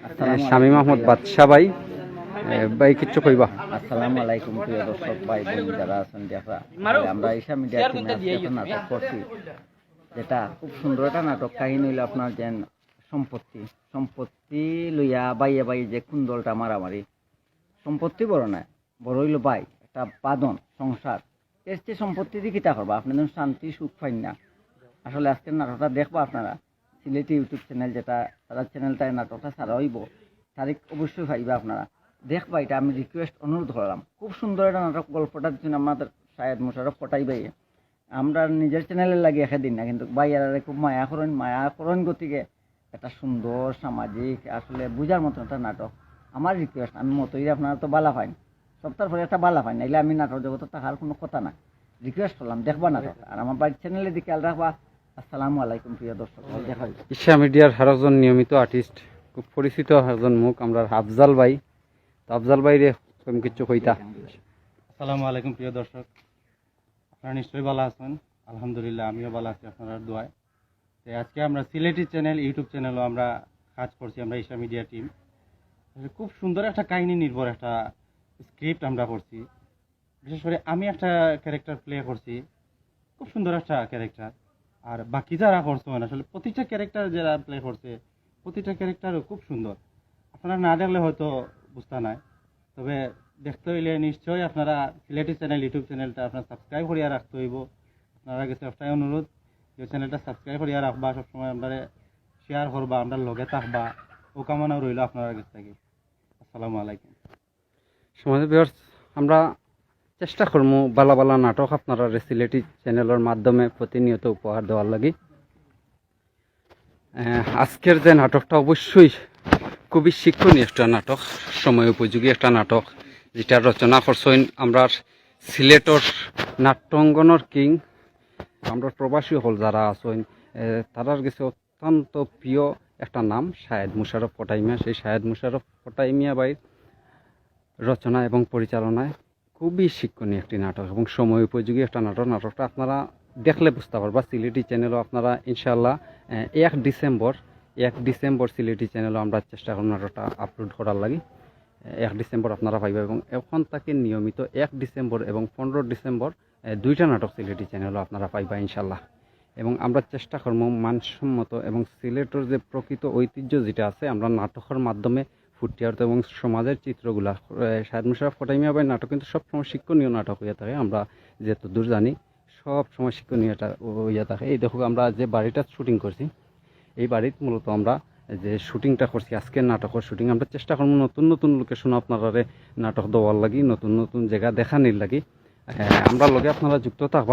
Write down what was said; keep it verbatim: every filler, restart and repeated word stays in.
এ, শামীম আহমদ বাদশা ভাই, এ, ভাই কিচ্ছু কইবা? আসসালামু আলাইকুম প্রিয় দর্শক ভাই বোন যারা আছেন দেখরা, আমরা ঈশা মিডিয়া টিমে আজকে একটা নাটক করছি, যেটা খুব সুন্দর একটা নাটক। কাহিনী হইলো আপনার যে সম্পত্তি, সম্পত্তি লইয়া ভাইয়ে ভাইয়ে যে কুন্দলটা মারামারি। সম্পত্তি বড় নায়, বড় হইলো ভাই, একটা বাঁধন সংসার। এর চেয়ে সম্পত্তি দিয়ে কিতা করবা? আপনি যখন শান্তি সুখ পাইন না। আসলে আজকের নাটকটা দেখবা আপনারা, সিলেটি ইউটিউব চ্যানেল যেটা, তারা চ্যানেলটায় নাটকটা ছাড়া হইব, তারিখ অবশ্যই পাইবা আপনারা। দেখবা, এটা আমি রিকোয়েস্ট, অনুরোধ করলাম। খুব সুন্দর একটা নাটক, গল্পটার জন্য আমাদের শাহেদ মোশাররফ কটাই ভাই। আমরা নিজের চ্যানেলের লাগি একে দিন না, কিন্তু ভাইয়ারে খুব মায়া করেন, মায়া করেন গতিকে একটা সুন্দর সামাজিক, আসলে বুঝার মতন একটা নাটক। আমার রিকোয়েস্ট, আমি মতই আপনারা তো বালা পাইন, সপ্তাহ পরে একটা বালা পাইন, নাইলে আমি নাটক জগতে থাকার কোনো কথা না। রিকোয়েস্ট করলাম, দেখবা নাটক, আর আমার বাড়ির চ্যানেলের দিকে খেয়াল রাখবা। আসসালামু আলাইকুম প্রিয় দর্শক, দেখা হইব। ঈশা মিডিয়ার আরো একজন নিয়মিত আর্টিস্ট, খুব পরিচিত একজন মুখ, আমরা আফজাল ভাই। তো আফজাল ভাই রে, তুমি কিচ্ছু কইতা? আসসালামু আলাইকুম প্রিয় দর্শক, আপনারা নিশ্চয়ই ভালো আছেন। আলহামদুলিল্লাহ, আমিও ভালো আছি আপনারার দোয়ায়। তো আজকে আমরা সিলেটি চ্যানেল, ইউটিউব চ্যানেলও আমরা কাজ করছি, আমরা ঈশা মিডিয়া টিম। খুব সুন্দর একটা কাহিনী নির্ভর একটা স্ক্রিপ্ট আমরা করছি। বিশেষ করে আমি একটা ক্যারেক্টার প্লে করছি, খুব সুন্দর একটা ক্যারেক্টার। আর বাকি যারা করছেন, আসলে প্রতিটা ক্যারেক্টার যারা প্লে করছে, প্রতিটা ক্যারেক্টারও খুব সুন্দর। আপনারা না দেখলে হয়তো বুঝতা নাই, তবে দেখতে হইলে নিশ্চয়ই আপনারা সিলেটি চ্যানেল, ইউটিউব চ্যানেলটা আপনারা সাবস্ক্রাইব করিয়া রাখতে হইব। আপনারা গেছে একটাই অনুরোধ, যে চ্যানেলটা সাবস্ক্রাইব করিয়া রাখবা, সবসময় আমরা শেয়ার করবা, আমরা লগে থাকবা, ও কামনা রইল আপনারা গেছ থাকি। আসসালামু আলাইকুম। সমাজ ভিউয়ার্স, আমরা চেষ্টা করমু বালা বালা নাটক আপনারা সিলেটি চ্যানেলর মাধ্যমে প্রতিনিয়ত উপহার দেওয়ার লাগি। আহ, আজকের যে নাটকটা অবশ্যই খুবই শিক্ষণীয় একটা নাটক, সময় উপযোগী একটা নাটক, যেটা রচনা করছেন আমরার সিলেটর নাট্যাঙ্গনর কিং, আমরার প্রবাসী হকল যারা আছেন, আহ, তারার গেছে অত্যন্ত প্রিয় একটা নাম শাহেদ মোশাররফ কটাই মিয়া। সেই শাহেদ মোশাররফ কটাই মিয়া ভাইর রচনা এবং পরিচালনায় খুবই শিক্ষণীয় একটি নাটক এবং সময় উপযোগী একটা নাটক। নাটকটা আপনারা দেখলে বুঝতে পারবা। সিলেটি চ্যানেলও আপনারা ইনশাআল্লাহ, আহ, এক ডিসেম্বর, এক ডিসেম্বর সিলেটি চ্যানেলও আমরা চেষ্টা করব নাটকটা আপলোড করার লাগি। আহ, এক ডিসেম্বর আপনারা পাইবা এবং এখন থেকে নিয়মিত এক ডিসেম্বর এবং পনেরো ডিসেম্বর, আহ, দুইটা নাটক সিলেটি চ্যানেলও আপনারা পাইবা ইনশাআল্লাহ। এবং আমরা চেষ্টা করব মানসম্মত এবং সিলেটর যে প্রকৃত ঐতিহ্য যেটা আছে, আমরা নাটকের মাধ্যমে ফুটিয়ে আনতে এবং সমাজের চিত্রগুলা, আহ, শাহেদ মোশাররফ কটাই মিয়া ভাইর নাটক কিন্তু সবসময় শিক্ষণীয় নাটক হইয়া থাকে, আমরা যতদূর জানি সব সময় শিক্ষণীয় এটা হইয়া থাকে। এই দেখো, আমরা যে বাড়িটা শুটিং করছি, এই বাড়িত মূলত আমরা যে শুটিংটা করছি, আজকের নাটকের শুটিং, আমরা চেষ্টা করব নতুন নতুন লোকেশন আপনারারে নাটক দেওয়ার লাগি, নতুন নতুন জায়গা দেখানির লাগি। আহ, আমরা লগে আপনারা যুক্ত থাকবা।